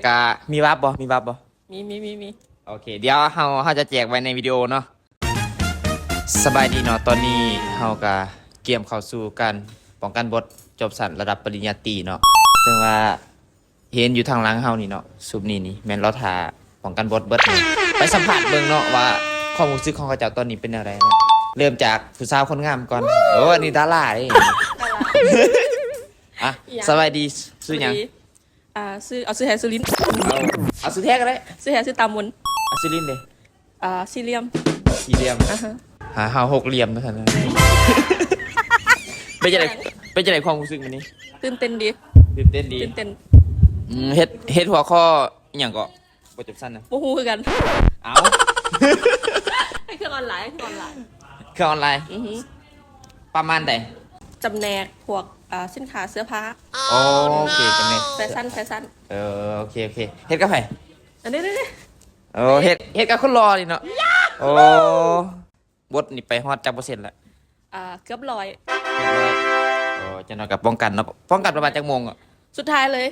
ກະມີວັບບໍ່? ມີວັບບໍ່? ມີ ມີ ມີ ມີ. ໂອເຄ ດຽວເຮົາ ເຮົາຈະແຈກໄວ້ໃນວິດີໂອເນາະ. ສະບາຍດີເນາະ, ຕອນນີ້ເຮົາກະກຽມເຂົ້າສູ່ການປ້ອງກັນບົດຈົບຊັ້ນລະດັບປະລິນຍາຕີເນາະ, ເຊິ່ງວ່າເຫັນຢູ່ທາງຫຼັງເຮົານີ້ເນາະ, ຊຸມນີ້ນີ້ແມ່ນລາວຖ້າປ້ອງກັນບົດເບິດນີ້. ໄປສຳພາດເບິ່ງເນາະວ່າຄວາມຮູ້ສຶກຂອງເຂົາເຈົ້າຕອນນີ້ເປັນແນວໃດເນາະ. ເລີ່ມຈາກຜູ້ສາວຄົນງາມກ່ອນ. ໂອ້ ອັນນີ້ດາລາເດ້. ອ່ະ ສະບາຍດີ ຊື່ຫຍັງ? ອ່າ ຊື່ ເອົາຊື່ແທ້ຊື່ລິ້ນ. ເອົາ ເອົາຊື່ແທ້ກໍໄດ້. ຊື່ແທ້ຊື່ຕາມົນ. ອ່າ ຊື່ລິ້ນເດ? ອ່າ ສີ່ຫຼ່ຽມ. ສີ່ຫຼ່ຽມ. ອ່າຮະ ຫາເຮົາຫົກຫຼ່ຽມວ່າຊັ້ນ. ເປັນຈັ່ງໃດ ເປັນຈັ່ງໃດຄວາມຮູ້ສຶກມື້ນີ້? ຕື່ນເຕັ້ນດີ. ຕື່ນເຕັ້ນດີ. ຕື່ນເຕັ້ນ. ອືມ ເຮັດ ເຮັດຫົວຂໍ້ອີ່ຫຍັງເກາະ? ບໍ່ຈົບຊັ້ນນະ. ບໍ່ຮູ້ຄືກັນ. ເອົ້າ ໃຫ້ເຄື່ອງອອນລາຍ ເຄື່ອງອອນລາຍ. ເຄື່ອງອອນລາຍ. ອືຮຶ. ປະມານໃດ? ຈຳແນກພວກ ອ່າ ສິນຄ້າເສື້ອຜ້າ. ໂອເຄ ຈຳແນກແຟຊັນ ແຟຊັນ. ເອີ ໂອເຄ ໂອເຄ. ເຮັດກັບໃຜ? ອັນນີ້ ນີ້ ນີ້. ໂອ້ ເຮັດ ເຮັດກັບຄົນຫຼໍ່ນີ້ເນາະ. ໂອ້ ບົດນີ້ໄປຮອດຈັກເປີເຊັນລະ? ອ່າ ເກືອບຮ້ອຍ. ເກືອບຮ້ອຍ. ໂອ້ ຈັກໜ່ອຍກໍປ້ອງກັນເນາະ. ປ້ອງກັນປະມານຈັກໂມງ? ສຸດທ້າຍເລີຍ.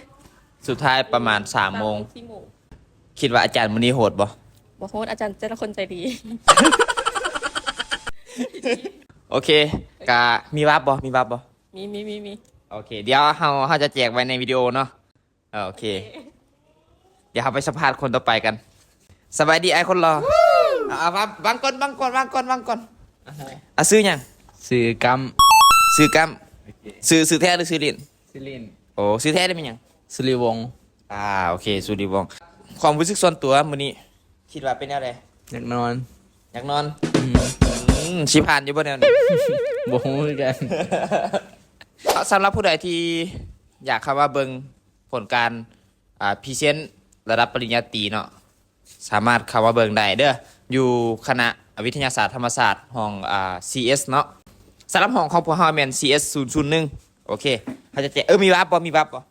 ສຸດທ້າຍປະມານສາມໂມງ. ສາມໂມງ ສີ່ໂມງ. ຄິດວ່າອາຈານມື້ນີ້ໂຫດບໍ່? ບໍ່ໂຫດ, ອາຈານແຕ່ລະຄົນໃຈດີ. ໂອເຄ ກະມີວັບບໍ່? ມີວັບບໍ່? ມີ ມີ ມີ ມີ. ໂອເຄ ດຽວເຮົາ ເຮົາຈະແຈກໄວ້ໃນວິດີໂອເນາະ. ໂອເຄ ດຽວເຮົາໄປສຳພາດຄົນຕໍ່ໄປກັນ. ສະບາຍດີອ້າຍຄົນຫຼໍ່. ເອົາ ເອົາ ວາງກ່ອນ ວາງກ່ອນ ວາງກ່ອນ ວາງກ່ອນ. ອ່າ ຊື່ຫຍັງ? ຊື່ກຳ. ຊື່ກຳ. ໂອເຄ. ຊື່ ຊື່ແທ້ຫຼືຊື່ຫຼິ້ນ? ຊື່ຫຼິ້ນ. ໂອ້ ຊື່ແທ້ນີ້ແມ່ນຫຍັງ? ສຸລິວົງ. ອ່າ ໂອເຄ ສຸລິວົງ. ຄວາມຮູ້ສຶກສ່ວນຕົວມື້ນີ້ຄິດວ່າເປັນແນວໃດ? ຢາກນອນ. ຢາກນອນ. ອືມ ອືມ ຊິຜ່ານຢູ່ບໍ່ແນວນີ້? ບໍ່ຮູ້ຄືກັນ. ສຳລັບຜູ້ໃດທີ່ຢາກເຂົ້າມາເບິ່ງຜົນການ ອ່າ ພຣີເຊັນລະດັບປະລິນຍາຕີເນາະ, ສາມາດເຂົ້າມາເບິ່ງໄດ້ເດີ ຢູ່ຄະນະວິທະຍາສາດທຳມະຊາດ ຫ້ອງ ອ່າ ຊີເອັສເນາະ. ສຳລັບຫ້ອງຂອງພວກເຮົາແມ່ນ ຊີເອັສສູນສູນໜຶ່ງ. ໂອເຄ ເຮົາຈະແຈກ ເອີ ມີວັບບໍ່? ມີວັບບໍ່?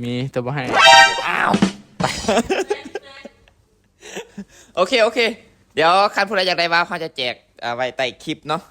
ມີ ແຕ່ບໍ່ໃຫ້. ອ້າວ ໄປ. ໂອເຄ ໂອເຄ ດຽວຄັນຜູ້ໃດຢາກໄດ້ວັບ ເຮົາຈະແຈກ ເອີ ໄວ້ໃຕ້ຄລິບເນາະ.